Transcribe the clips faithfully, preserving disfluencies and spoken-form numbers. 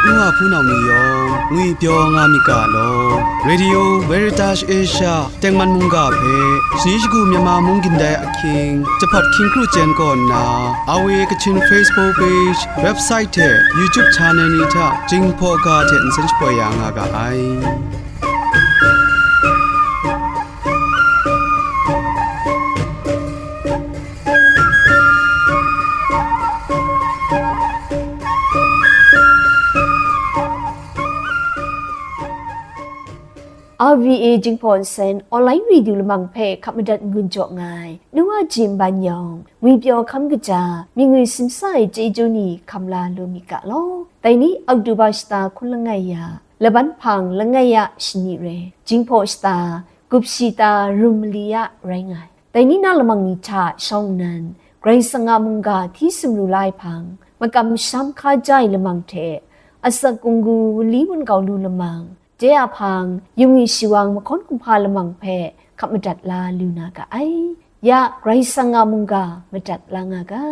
N wa hpunau ni yawng ngwipyaw nga myit ga law. Radio Veritas Asia tengman mungga hpe shani shagu Myanmar mung gindai ahkying, jahpawt hkying kru chyen kaw nna, R V A Kachin Facebook page, website hte YouTube channel ni hta Jinghpaw ga hte nsen shapoi ya nga ga ai. R V A Jinghpaw Nsen online radio lamang hpe hkap madat n-gun jaw nga ai, nu wa jim ban yawng, ngwipyaw hkam kaja, myit ngwi simsa ai chyeju ni hkam la lu myit ga law. Dai ni Oktoba shata hkun langai ya, laban hpang langai ya shani re, Jinghpaw shata, gup shi ta rum mali ya rai nga ai. Dai ni na lamang ni hta shawng nnan, Karai Kasang a mungga hti sumru la ai hpang, makam masham hkaja ai lamang hte, asak kunggu wunli wungau lu lamang, de a hpang, yungwi shawang mahkawn kumhpa lamang hpe hkap madat la lu na ga ai. Ya Karai Kasang a mungga madat la nga ga.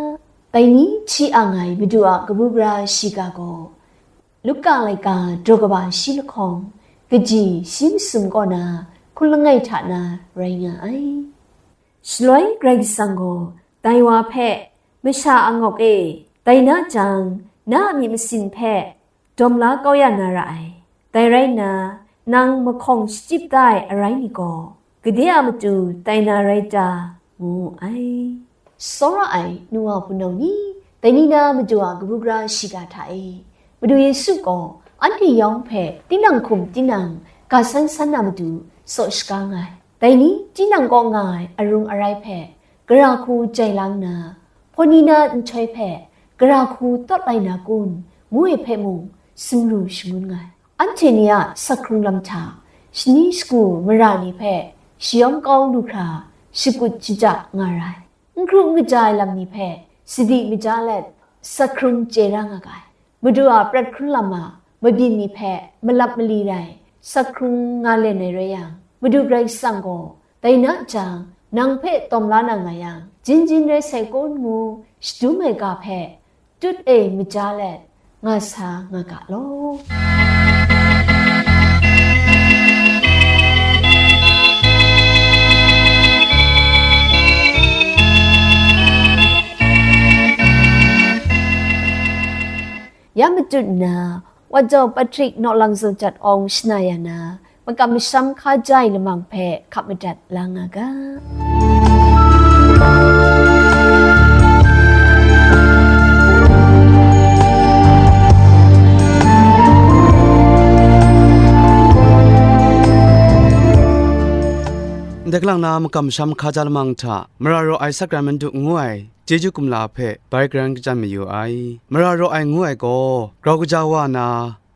Dai ni hti ang ai Madu a kabu gara shiga gaw, Luka laika daw kaba shi lahkawng, kaji shi masum kaw na hkun langai hta na rai nga ai. Shaloi Karai Kasang gaw dai wa hpe, "Masha angawk e, dai na jang, na a myit masin hpe dawm la kau ya na ra ai. Dai rai nna, nang mahkawng shachyip da ai arai ni gaw, gade a matu tai na rai ta?" ngu wu ai. Tsawra ai nu wa hpunau ni, dai ni na Madu a kabu gara shiga hta e, Madu Yesu gaw anhte yawng hpe tinang hkum tinang ga san san na matu saw shaga nga ai. Dai ni tinang kaw nga ai arung arai hpe gara hku jai lang nna, hpawni na nhtoi hpe gara hku tawt lai na kun, ngu ai hpe mung sumru shangun nga ai. Anhte ni a sakhkrung lam hta, shani shagu mara ni hpe shayawm kau lu hkra shakut shaja nga ra ai. N hkru n kaja ai lam ni hpe sadi maja let, sakhkrung chye ra nga ga ai. Madu a prat hkrun lam a mabyin ni hpe malap mali rai, sakhkrung nga len ai rai yang, Madu Karai Kasang gaw, "Dai na jang, nang hpe tawm la na nga yang, jin jin rai sai kun?" ngu shadum ai ga hpe tut e maja let nga sa nga ga law. Ya matut nna, Wa Jau Patrick Nawlang Zaw Jat Awng shana ya na, makam masham hkaja ai lamang hpe hkap madat la nga ga. Ndai kalang na makam masham hkaja lamang hta, mara raw ai sakramentu ngu ai chyeju kumla hpe bai garan kachyan mayu ai. Mara raw ai ngu ai gaw, grau kaja wa na,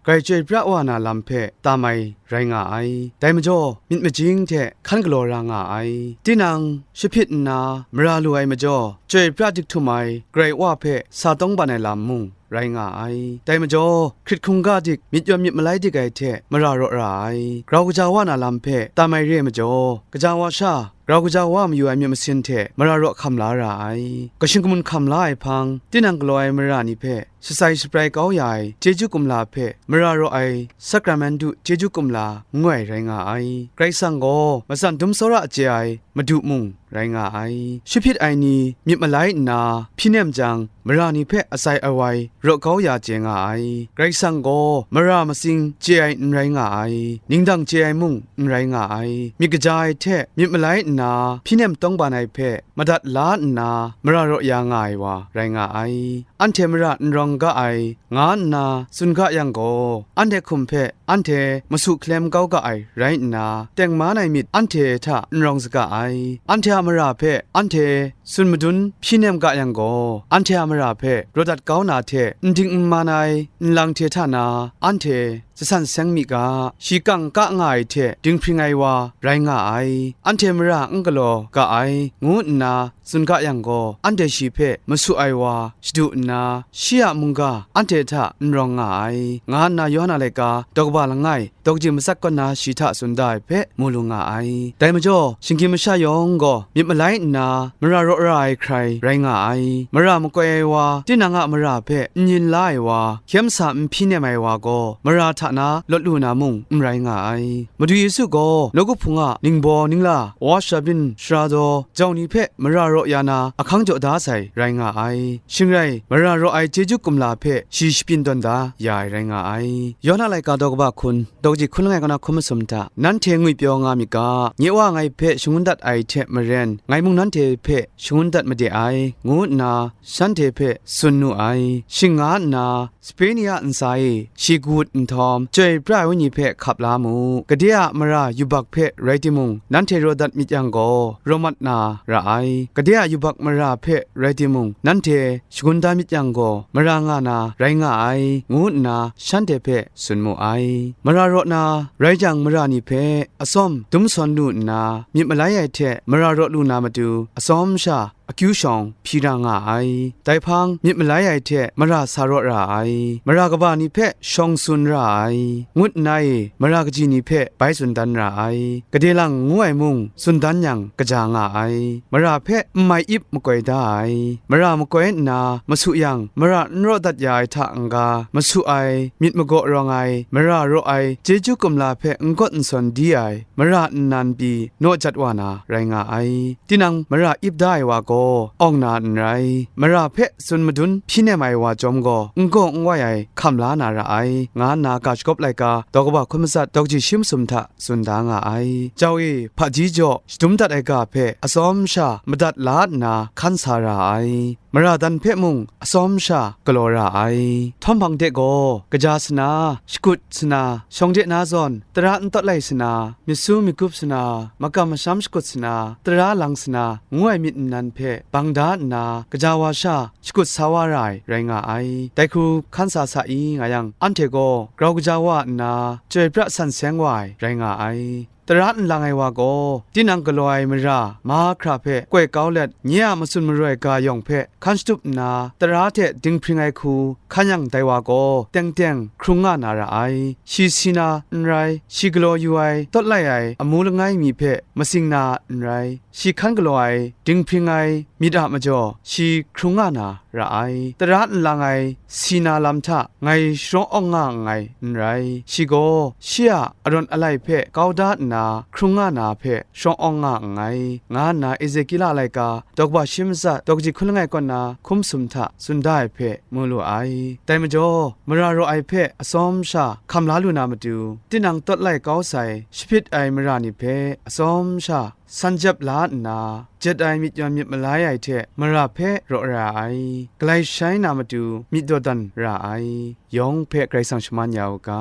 grai chyoi pra wa na lam hpe tam ai rai nga ai. Dai majaw, myit majing hte hkan galaw ra nga ai. Tinang, shahpit nna mara lu ai majaw, chyoi pra dik htum ai Karai Wa hpe sa tawngban ai lam mung rai nga ai. Dai majaw, hkrit hkungga dik, myit yawn myit malai dik ai hte mara raw ra ai. Grau kaja wa na lam hpe tam ai re ai majaw, kaja wa sha, grau kaja wa mayu ai myit masin hte mara raw hkam la ra ai. Kashin kamun hkam la ai hpang, tinang galaw ai mara ni hpe shatsai shabrai kau ya ai chyeju kumla hpe mara raw ai sakramentu chyeju kumla ngu ai rai nga ai. Karai Kasang gaw matsan dum tsawra chye ai Madu mung rai nga ai. Shahpit ai ni myit malai nna hpyi nem jang, mara ni hpe atsai awai raw kau ya chye nga ai. Karai Kasang gaw mara matsing chye ai n rai nga ai, ningdang chye ai mung n rai nga ai. Myit kaja ai hte myit malai nna hpyi nem tawngban ai hpe madat la nna mara raw ya nga ai wa rai nga ai. Anhte mara n rawng ga ai, nga nna tsun ga yang gaw, anhte hkum hpe anhte masu hkalem kau ga ai rai nna, tengman ai myit anhte hta n rawng saga ai. Anhte a mara hpe anhte tsun madun hpyi nem ga yang gaw, anhte a mara hpe raw dat kau na hte n ding n man ai nlang hte hta na anhte jasan seng mi ga, shi kangka nga ai hte dinghpring ai wa rai nga ai, anhte mara n galaw ga ai, ngu nna tsun ga yang gaw, anhte shi hpe masu ai wa shadu nna, shi a mungga anhte hta n rawng nga ai, nga nna Yawhan a laika daw kaba langai, daw kaji matsat kaw na shi hta tsun da ai hpe mu lu nga ai. Dai majaw, shinggyim masha yawng gaw myit malai nna mara raw ra ai hkrai rai nga ai. Mara makoi ai wa, tinang a mara hpe n yin la ai wa, hkyem sa n hpyi nem ai wa gaw, mara hta na lawt lu na mung n rai nga ai. Madu Yesu gaw nawku hpung a ningbaw ningla, wa shabyin shara daw jau ni hpe mara raw ya na ahkang jaw da sai rai nga ai. Shing rai, mara raw ai chyeju kumla hpe shi shapyin tawn da ya ai rai nga ai. Yawhan a laika daw kaba hkun, daw kaji hkun langai kaw na hkun masum hta, nanhte ngwipyaw nga myit ga, nye Wa ngai hpe shangun dat ai hte maren, ngai mung nanhte hpe shangun dat made ai, ngu nna shanhte hpe tsun nu ai. Shing nga nna, sape ni a ntsa e shi kawut nhtawm, Chyoi pra ai Wenyi hpe hkap la mu. Gade a mara yubak hpe rai timung, nanhte raw dat myit yang gaw, raw mat na ra ai. Gade a yubak mara hpe rai timung, nanhte shagun da myit yang gaw, mara nga na rai nga ai, ngu nna shanhte hpe tsun mu ai. Mara raw na rai jang, mara ni hpe atsawm dum sawn lu nna, myit malai ai hte mara raw lu na matu, atsawm sha akyu shawng hpyi ra nga ai. Dai hpang myit malai ai hte mara sa raw ra ai. Mara kaba ni hpe shawng tsun ra ai, ngut nna e mara kaji ni hpe bai tsun dan ra ai. Gade lang ngu ai mung tsun dan yang kaja nga ai. Mara hpe n mai ip makoi da ai. Mara makoi nna masu yang, mara n raw dat ya ai hta n-ga, masu ai, myit magaw rawng ai, mara raw ai, chyeju kumla hpe n gawt n sawn di ai, mara nnan pyi naw jat wa na rai nga ai. Tinang mara ip da ai wa gaw awng na n rai, mara hpe tsun madun hpyi nem ai wa chyawm gaw, n gaw n wai ai hkam la na ra ai, nga nna ga shagawp laika daw kaba hkun matsat daw kaji shi masum hta tsun da nga ai. Jau e hpaji jaw shadum dat ai ga hpe atsawm sha madat la nna hkan sa ra ai. Mara dan hpe mung atsawm sha galaw ra ai. Htawm hpang de gaw, kaja sana, shakut sana, shawng de na zawn, tara n tawt lai sana, myit su myit gup sana, makam masham shakut sana, tara lang sana, ngu ai myit nnan hpe bang da nna, kaja wa sha shakut sa wa ra ai rai nga ai. Dai hku hkan sa sa i nga yang, anhte gaw grau kaja wa nna, chyoi pra san seng wa ai rai nga ai. Tara nlang ai wa gaw, tinang galaw ai mara mahkra hpe koi kau let, nye a matsun maroi ga yawng hpe hkan shatup nna, tara hte dinghpring ai hku hkan yang, dai wa gaw teng teng hkrung nga na ra ai. Shi si na n rai, shi galaw yu ai, tawt lai ai amu langai mi hpe matsing na n rai, shi hkan galaw ai, dinghpring ai myit a majaw, shi hkrung nga na ra ai. Tara nlang ai si na lam hta ngai sharawng awng nga nngai n rai. Shi gaw shi a arawt alai hpe kau da nna hkrung nga na hpe sharawng awng nga nngai, nga nna Ezekila laika daw kaba shi matsat daw kaji hkun langai kaw na hkun masum hta tsun da ai hpe mu lu ai. Dai majaw, mara raw ai hpe atsawm sha hkam la lu na matu, tinang tawt lai kau sai, shapit ai mara ni hpe atsawm sha san jep la nna, jet ai myit yawn myit malai ai hte mara hpe raw ra ai, galai shai na matu myit dawdan ra ai, yawng hpe Karai Kasang shaman ya u ga.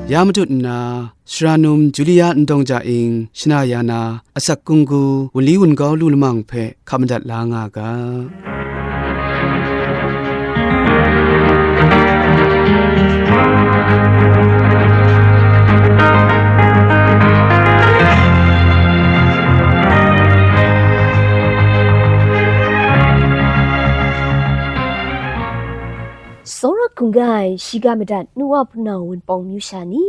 Ya matut nna, Sara num Julia Ndawng Ja Ing shana ya na, asak kunggu, wunli wungau lu lamang hpe hkap madat la nga ga. Tsawra hkungga ai shiga madat nu wa hpunau wunpawng myu sha ni,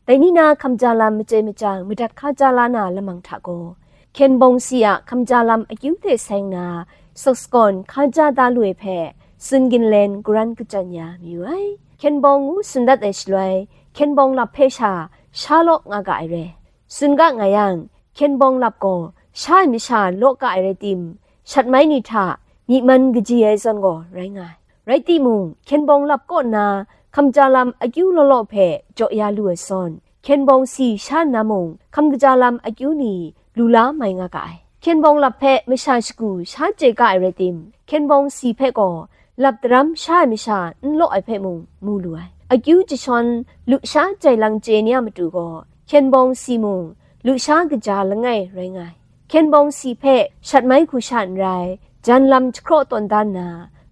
dai ni na hkamja lam machyoi machyang madat hkaja la na lamang hta gaw, hkyen bawng si a hkamja lam akyu hte seng na, saksawn hkaja da lu ai hpe, tsun ginlen garan kachyan ya mayu ai. Hkyen bawng ngu tsun dat ai shaloi, hkyen bawng lap hpe sha, sha law nga ga ai re. Tsun ga nga yang, hkyen bawng lap gaw sha ai masha law ga ai rai tim, shat mai ni hta myi man kaji ai zawn gaw rai nga ai. Rai timung, hkyen bawng lap kaw nna hkamja lam akyu law law hpe jaw ya lu ai zawn, hkyen bawng si sha nna mung hkamja lam akyu ni lu la mai nga ga ai. Hkyen bawng lap hpe masha shagu sha chye ga ai rai tim, hkyen bawng si hpe gaw lap daram sha ai masha n law ai hpe mung mu lu ai. Akyu jashawn lusha jai lang chye ni a matu gaw, hkyen bawng si mung lusha kaja langai rai nga ai. Hkyen bawng si hpe shat mai hku sha n rai, jan lam jahkraw tawn da nna,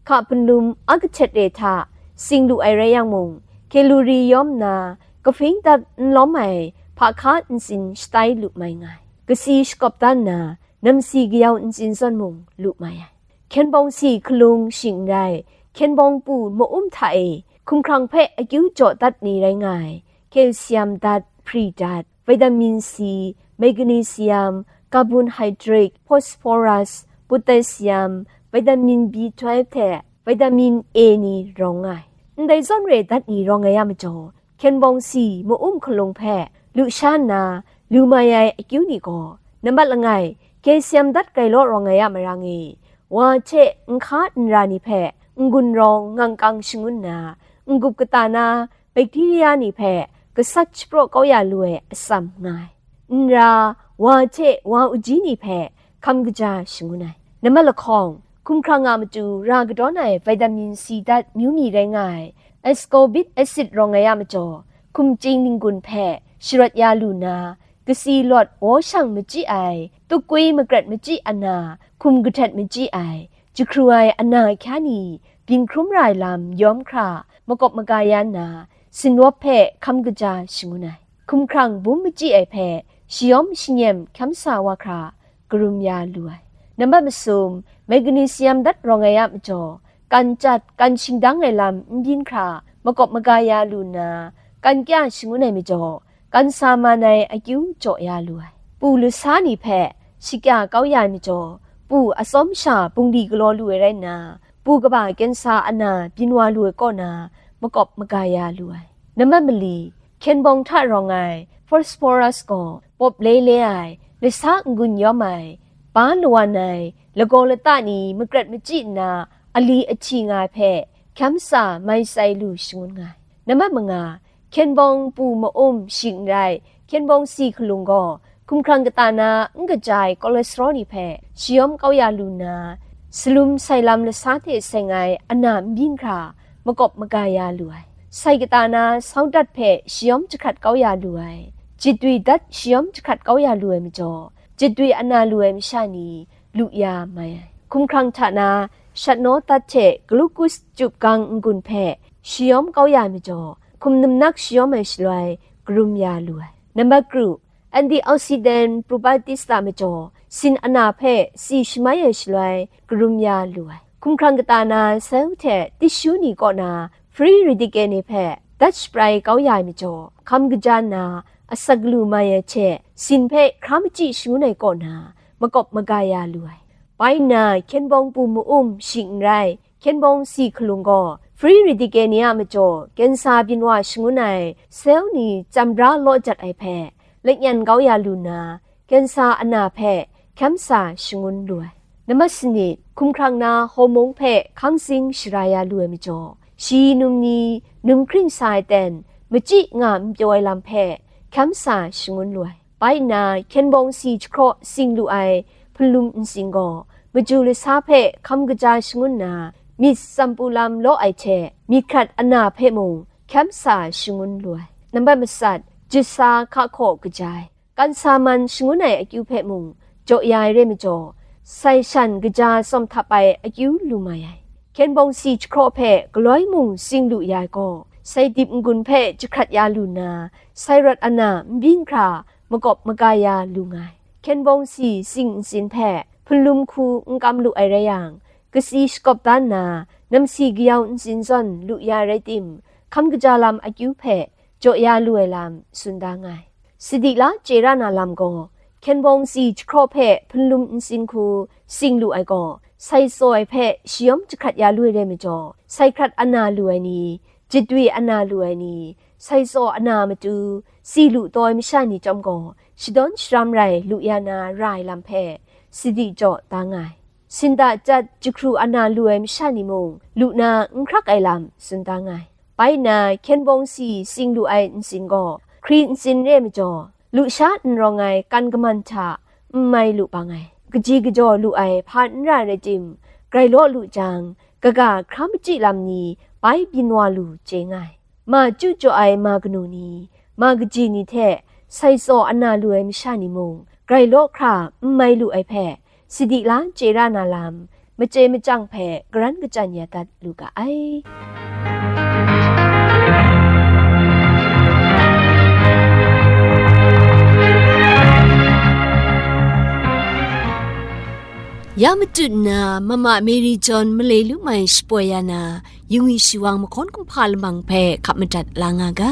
hka hpunlum a kahtet re hta sing lu ai rai yang mung, hkyelu ri yawm nna, kahpring dat n lawm ai hpa hka ntsin shatai lu mai nga ai. Kasi shakawp da nna, namsi kayau ntsin zawn mung lu mai ai. Hkyen bawng si hkalung shing n rai, hkyen bawng pu ma-um hta e hkumhkrang hpe akyu jaw dat ni rai nga ai, calcium dat, pri dat, vitamin C, magnesium, carbohydrate, phosphorus, potassium, vitamin B twelve hte vitamin A ni rawng nga ai. Ndai zawn re dat ni rawng ai a majaw, hkyen bawng si ma-um hkalung hpe lu sha nna lu mai ai akyu ni gaw, nambat langai, calcium dat grai law rawng ai a marang e, wa hte nhka nra ni hpe n-gun rawng ngangkang shangun nna, n-gup kata na bakteria ni hpe gasat shapraw kau ya lu ai atsam nga ai. Nra, wa hte wa uji ni hpe hkam kaja shangun ai. Nambat lahkawng, hkumhkrang a matu ra kadawn ai vitamin C dat myu mi rai nga ai ascorbic acid rawng ai a majaw, hkum chying n-gun hpe sharawt ya lu nna, kasi lawt waw shang machyi ai, tukwi makrat machyi ana, hkum kahtet machyi ai, jahkru ai ana ahkya ni byin hkrum ra ai lam yawm hkra makawp maga ya nna, sinwap hpe hkam kaja shangun ai. Hkumhkrang bum machyi ai hpe shayawm shanyem hkyam sa wa hkra karum ya lu ai. Nambat masum, magnesium dat rawng ai a majaw, kan chyat, kan shingdang ai lam n byin hkra makawp maga ya lu nna, kan kya shangun ai majaw, kan sa man ai akyu jaw ya lu ai. Pu lasa ni hpe shakya kau ya ai majaw, pu atsawm sha bungli galaw lu ai rai nna, pu kaba kensa ana byin wa lu ai kaw na makawp maga ya lu ai. Nambat mali, hkyen bawng hta rawng ai phosphorus gaw pawp le le ai, lasa n-gun yawm ai, ba lawan ai, lagaw lata ni makrat machyi nna ali ahti nga ai hpe hkyam sa mai tsai lu shangun nga ai. Nambat manga, hkyen bawng pu ma-um shing n rai, hkyen bawng si hkalung gaw hkumhkrang kata na n kaja ai cholesterol ni hpe shayawm kau ya lu nna, salum sai lam lasa hte seng ai ana n byin hkra makawp maga ya lu ai. Sai kata na sau dat hpe shayawm jahkrat kau ya lu ai. Jitwi dat shayawm jahkrat kau ya lu ai majaw, jitwi ana lu ai masha ni lu ya mai ai. Hkumhkrang hta na shatnaw dat hte glucose chyup gang n-gun hpe shayawm kau ya ai majaw, hkum namnak shayawm ai shaloi karum ya lu ai. Nambat kru, antioxidant properties ta majaw, sin ana hpe si shamai ai shaloi karum ya lu ai. Hkumhkrang kata na cell hte tissue ni kaw na free radical ni hpe dat shaprai kau ya ai majaw, hkam kaja nna asak lu mai ai hte sin hpe hkra machyi shangun ai kaw na makawp maga ya lu ai. Bai nna, hkyen bawng pu ma-um shing n rai, hkyen bawng si hkalung gaw, free radical ni a majaw, kensa byin wa shangun ai cell ni chyam bra law jat ai hpe, lanyan kau ya lu nna, kensa ana hpe hkyam sa shangun lu ai. Nambat sanit, hkumhkrang na hormone hpe hkang sing shara ya lu ai majaw, shi num ni num hkring sa ai ten, machyi nga n pyaw ai lam hpe hkyam sa shangun lu ai. Bai nna, hkyen bawng si jahkraw sing lu ai hpunlum ntsin gaw, maju lasa hpe hkam kaja shangun nna, myit tsampu lam law ai hte, myit hkrat ana hpe mung hkyam sa shangun lu ai. Nambat matsat, jatsa hka hkaw kaja ai, kansa man shangun ai akyu hpe mung jaw ya ai re majaw, sai shan kaja tsawm htap ai akyu lu mai ai. Hkyen bawng si jahkraw hpe galoi mung sing lu ya ai gaw, sai dip n-gun hpe jahkrat ya lu nna, sai rawt ana n byin hkra makawp maga ya lu nga ai. Hkyen bawng si sing ntsin hpe hpunlum hku n kam lu ai rai yang, kasi shakawp da nna, namsi kayau ntsin zawn lu ya rai tim, hkam kaja lam akyu hpe jaw ya lu ai lam tsun da nga ai. Sadi la chye ra na lam gaw, hkyen bawng si jahkraw hpe hpunlum ntsin hku sing lu ai gaw, sai tsaw ai hpe shayawm jahkrat ya lu ai rai majaw, sai hkrat ana lu ai ni, jitwi ana lu ai ni, sai tsaw ana matu si lu taw ai masha ni chyawm gaw, shadawn sharam rai lu ya na ra ai lam hpe sadi jaw da nga ai. Sinda chyat jahkru ana lu ai masha ni mung lu na n hkrak ai lam tsun da nga ai. Bai nna, hkyen bawng si sing lu ai ntsin gaw, hkri ntsin re majaw, lusha n rawng ai kan kaman hta n mai lu bang ai. Kaji kajaw lu ai hpa n ra rai tim, grai law lu jang, kaga hkra machyi lam ni bai byin wa lu chye nga ai. Ma chyu jaw ai ma kanu ni, ma kaji ni hte sai tsaw ana lu ai masha ni mung, grai law hkra n mai lu ai hpe, sadi la chye ra na lam, machye machyang hpe garan kachyan ya dat lu ga ai. Ya matut nna, Mama Mary John male lu mai shapoi ya na, yingwi shiwang mahkawn kumhpa lamang hpe hkap madat la nga ga.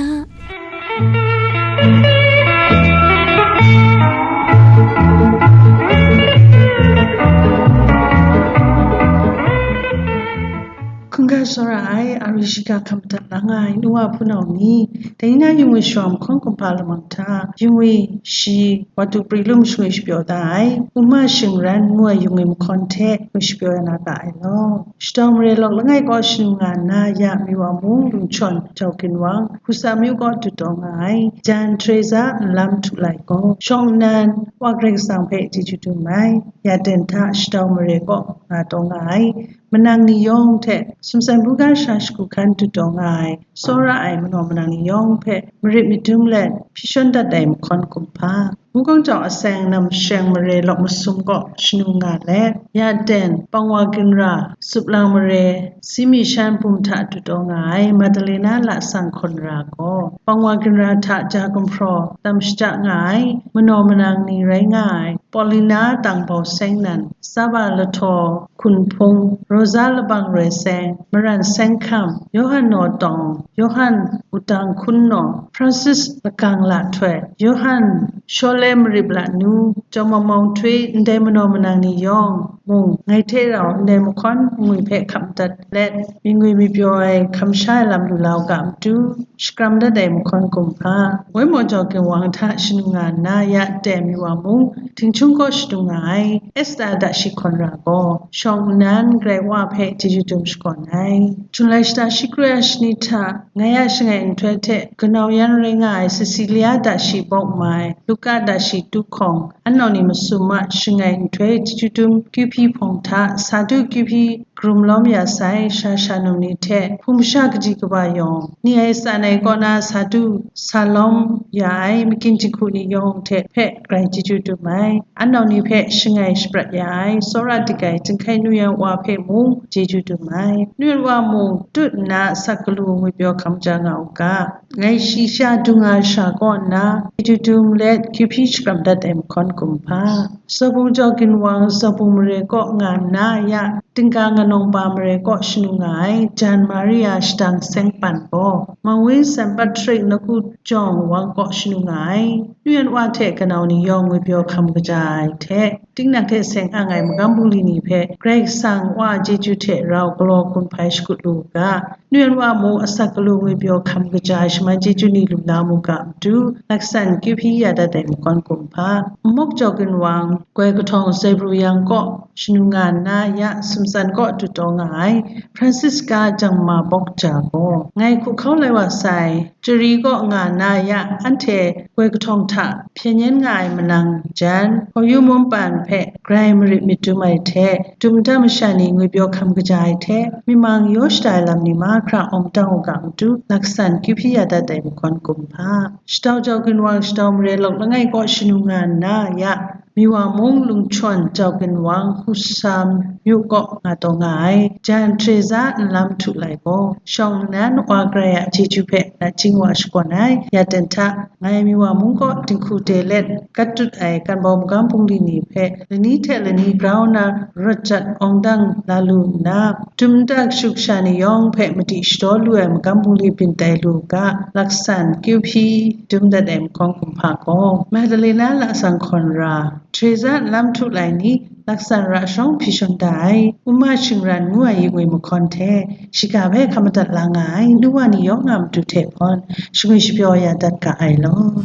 Hkungga tsawra ai, a ri shiga hkap madat la nga ai, nu wa hpunau ni, dai na yingwi shiwang mahkawn kumhpa lamang hta, yingwi shi, Watu Pri Lum shingwi shapyaw da ai, Uma Shingran ngu ai yingwi mahkawn hte ngwi shapyaw ya na ga ai law. Shadau mare lawk langai kaw shanu nga nna, ya Miwa mung Lungchawn Jau Ginwang, Hkusa myu kaw dut taw nga ai, Jan Teresa Nlam Htu Lai gaw, shawng nnan Wa Karai Kasang hpe chyeju dum ai, ya ten hta shadau mare kaw nga taw nga ai, manang ni yawng hte, sumsan buga sha shagu hkan dut taw nga ai, tsawra ai manaw manang ni yawng hpe marit madum let, hpyi shawn dat ai mahkawn kumhpa, Mungkawng jau aseng nam sheng mare lawk masum kaw shanu nga let, ya ten, Pangwa Ginra, Suplang mare, Simi Shan bum hta dut taw nga ai Madalena Lasang Hkawn Ra gaw, Pangwa Ginra hta ja gumhpraw tam shada nga ai manaw manang ni rai nga ai, Paulina Tangbau Seng nan, Saba Lahtaw Hkun Hpung, Rosa Labang Roi Seng, Maran Seng Hkam, Yohan Naw Tawng, Yohan Wutang Hkun Naw, Francis Lakang Lahtoi, Yohan Shawle Marip Lanu, Jawmawng Mawng Htoi, ndai manaw manang ni yawng mung, ngai hte rau ndai mahkawn ngwi hpe hkap madat let, myingwi myipyaw ai hkam sha ai lam lu la u ga matu, shakram dat ai mahkawn kumhpa, Woi Maw Jau Ginwang hta shanu nga nna, ya ten Miwa mung, Tingchung kaw shadung nga ai, Esta Dashi Hkawn Ra gaw, shawng nnan Karai Wa hpe chyeju dum shakawn ai. Junlai shata shi kru ya shani hta, ngai a shangai nhtoi hte, kanau yan rai nga ai Cecilia Dashi Bawk Mai, Luka Dashi Tu Hkawng, anau ni masum a shangai nhtoi chyeju dum kyu hpyi hpawng hta, sa du kyu hpyi karum lawm ya sai, sha sha num ni hte, hpung masha kaji kaba yawng, ni ai tsan ai kaw na sa du sa lawm ya ai, makyin jinghku ni yawng hte hpe grai chyeju dum ai. Anau ni hpe shangai shaprat ya ai, tsawra dik ai, Jinghkai Nu Yan Wa hpe mung chyeju dum ai. Nu Yan Wa mung tut nna, asak galu ngwipyaw hkam ja nga u ga. Ngai shi sha dung nga sha kaw nna, chyeju dum let, kyu hpyi shakram dat ai mahkawn kumhpa. Zawbung Jau Ginwang, Zawbung mare kaw nga nna, ya, Tingka Nganawng Ba mare kaw shanu nga ai, Jan Maria Shadang Seng Pan gaw, Mangwi Saint Patrick Naku Jawng Wang kaw shanu nga ai, Nu Yan Wa hte kanau ni yawng ngwipyaw hkam kaja ai hte, Tingnak hte seng ang ai magam bungli ni hpe Karai Kasang Wa a chyeju hte rau galaw gun hpai shakut lu u ga, Nu Yan Wa mung asak galu ngwipyaw hkam kaja ai shaman chyeju ni lu la mu ga matu, laksan kyu hpyi ya dat ai makyawn kumhpa, Nmawk Jau Ginwang, Goi Kahtawng Zaibru Yang kaw shanu nga nna, ya Sumtsan kaw dut taw nga ai Francisca Jangma Bawk Ja gaw, ngai hku hkau lai wa sai, Chari kaw nga nna, ya anhte Goi Kahtawng hta hpyen yen nga ai manang jan, Hkawyu Mum Pan hpe grai marit myit dum ai hte, dum nta masha ni ngwipyaw hkam kaja ai hte, myi mang yaw shada ai lam ni mahkra awng dang u ga matu, laksan kyu hpyi ya dat ai makyawn kumhpa, Shadau Jau Ginwang, Shadau Mare Lawk langai kaw shanu nga nna, ya Miwa mung Lungchawn Jau Ginwang, Husam yu kaw nga taw nga ai, Jan Teresa Nlam Htu Lai gaw, shawng nnan wa grai a chyeju hpe nachying wa shakawn ai, ya ten hta, ngai Miwa mung kaw dinghku de let, gat tut ai kan bau magam bungli ni hpe lani hte lani grau na rawt jat awng dang la lu nna, dum nta kashu kasha ni yawng hpe madi shadaw lu ai magam bungli byin tai lu u ga, laksan kyu hpyi dum dat ai makyawn kumhpa gaw, Madalena Lasang Hkawn Ra, Teresa Nlam Htu Lai ni, laksan ra shawng hpyi shawng da ai, Uma Shingran ngu ai yingwi mahkawn hte, shiga hpe hkap madat la nga ai, nu wa ni yawng a matu hte hpawn, shangwi shapyaw ya dat ga ai law.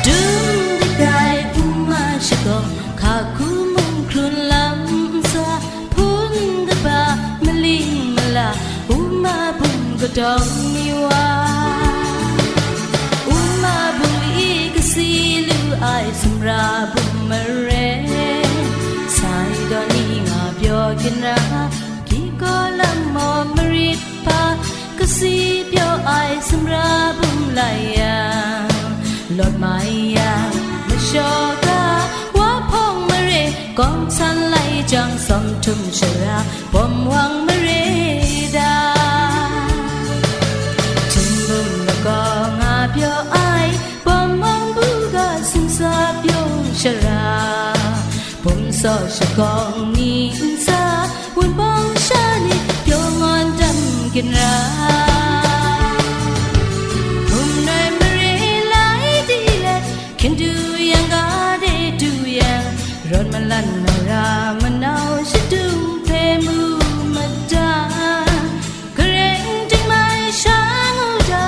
Dum dik ai Uma shakawn, hka hku mung hkrun lam ntsa, Dawng ni wa, Uma bungli kasi lu ai sumra bum mare, Sidon ni nga pyaw ginra, kiko lam maw marit hpa, kasi pyaw ai sumra bum lai yang, lawt mai yang, mashaw ga, wa hpawng mare, kawng san lai jang, sawm htum shara, bawm wang mare da. Htingbum lagaw nga pyaw ai, bawm wang buga sumsa pyaw shara, bum saw shakawng ni nsa, wunpawng sha ni pyaw ngawn dam ginra. Hpung nai mare lai di let, hkyen du yang ga de du yang, rawt malan nau ra manau shadung hpe mu mada. Gareng dingmai sha ngu da,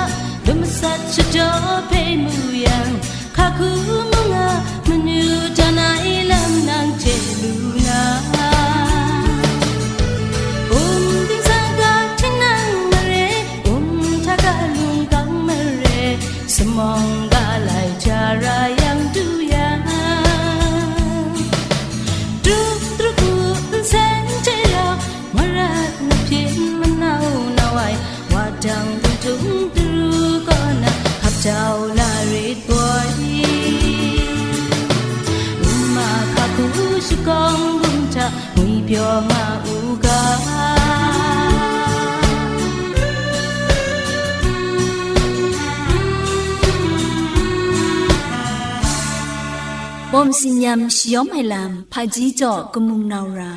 lum masat shadaw hpe mu yang, hkaku mung a manu dan ai lam nang hte lu na. Um dingsa ga htingnang mare, um hta ga lungkang mare, samawng ga lai ja ra yang du yang, truk truk u nsen hte rau, marat mahpyin manau nau ai, wa dang bungtung daru kaw na, hkap jau la rit boi. Uma hkaku shakawng bum hta ngwi pyaw nga u ga. Bawm sinyam shayawm ai lam, hpaji jaw kamung nau ra.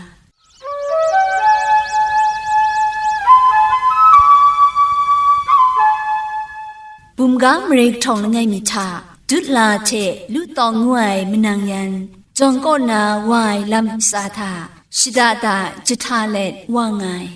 Bumga mare kahtawng langai mi hta, Dutla hte Lu Tawng ngu ai manang yan, jawng kaw na wa ai lam ntsa hta, shada da jahta let wa nga ai.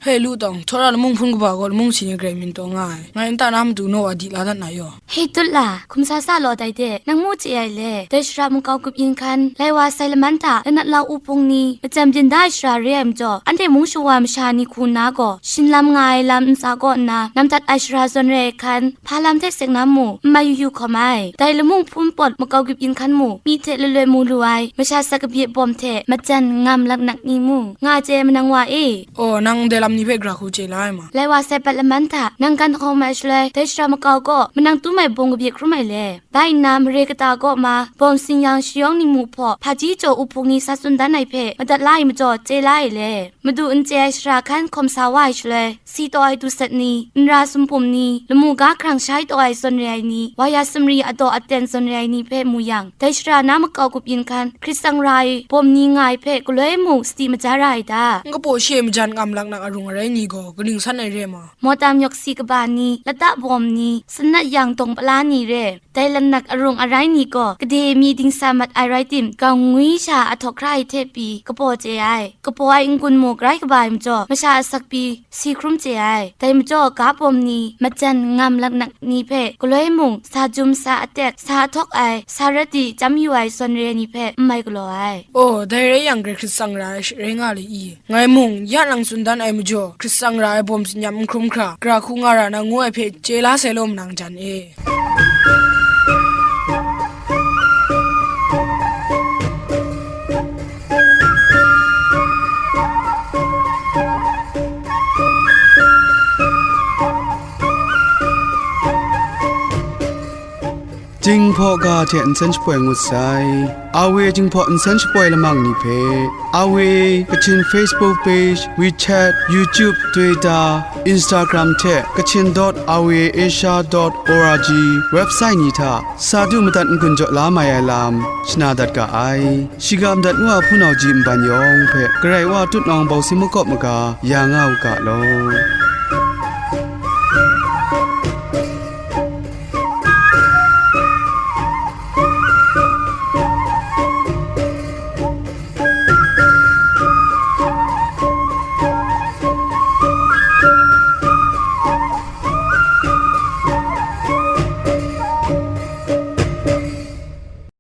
Hei, Lu Tawng, htawra lamung hpun kaba gaw lamung si ni grai myit taw nga ai. Ngai nta na matu naw wa di la dat na yaw. Hei, Dutla, hkum sa sa law dai de, nang mu chye ai le? Dai shara makau gup yin hkan, lai wa sai laman hta lanat lau u hpung ni, majan byin da ai shara re ai majaw, anhte mung shawa masha ni hku nna gaw, shinlam nga ai lam ntsa kaw nna, nam dat ai shara zawn re ai hkan, hpa lam hte seng na mu, n mai yu yu hkawm ai. Dai lamung hpun pawt makau gup yin hkan mu, myi hte loi loi mu lu ai, masha sat kabyi bawm hte, majan ngam laknak ni mu, nga chye ai manang wa e. Aw, nang ndai lam ni hpe gara hku chye la ai ma? Lai wa sai pat laman hta, nang gan hkawm ai shaloi, dai shara makau gaw, manang tum ai bawng kabyi hkrum ai le? Bai nna, mare kata kaw ma, bawm sinyang shayawng ni mu hpaw, hpaji jaw u hpung ni sa tsun dan ai hpe, madat la ai majaw, chye la ai le? Madu n chye ai shara hkan hkawm sa wa ai shaloi, si taw ai du sat ni, nra sumpum ni, lamu ga hkarang shai taw ai zawn re ai ni, wa ya sumri adaw aten zawn re ai ni hpe mu yang, dai shara na makau gup yin hkan, hkrit tsang ra ai bawm ni nga ai hpe galoi mung sadi maja ra ai ta? N kapaw she majan ngam laknak arung arai ni gaw kaning san ai re ma? Mawtam yawk si kaba ni, lata bawm ni, sanat yang dawng pala ni re, dai laknak arung arai ni gaw, gade mi dingsa mat ai rai tim, gaw ngwi sha ahtawk hkra ai hte pyi, kapaw chye ai, kapaw ai n-gun mu grai kaba ai majaw, masha asak pyi, si hkrum chye ai. Dai majaw, ga bawm ni, majan ngam laknak ni hpe, galoi mung, sa jum, sa atet, sa ahtawk ai, sa rat di, chyam yu ai zawn re ai ni hpe, n mai galaw ai. Aw, dai rai yang, grai hkrit tsang ra ai, rai nga le i? Ngai mung, ya nang tsun dan ai majaw, hkrit tsang ra ai bawm tsinyam n hkrum hkra, gara hku nga ra na ngu ai hpe, chye la sai law manang jan e. Jinghpaw ga hte nsen shapoi ngut sai. Awe Jinghpaw nsen shapoi lamang ni hpe, Awe Kachin Facebook page, WeChat, YouTube, Twitter, Instagram hte Kachin dot awe asia dot org website ni hta sa du madat n-gun jaw la mai ai lam shana dat ga ai. Shiga madat nu a hpunau ji nban yawng hpe Karai Wa tutnawng bawsi makawp maga ya nga u ga law.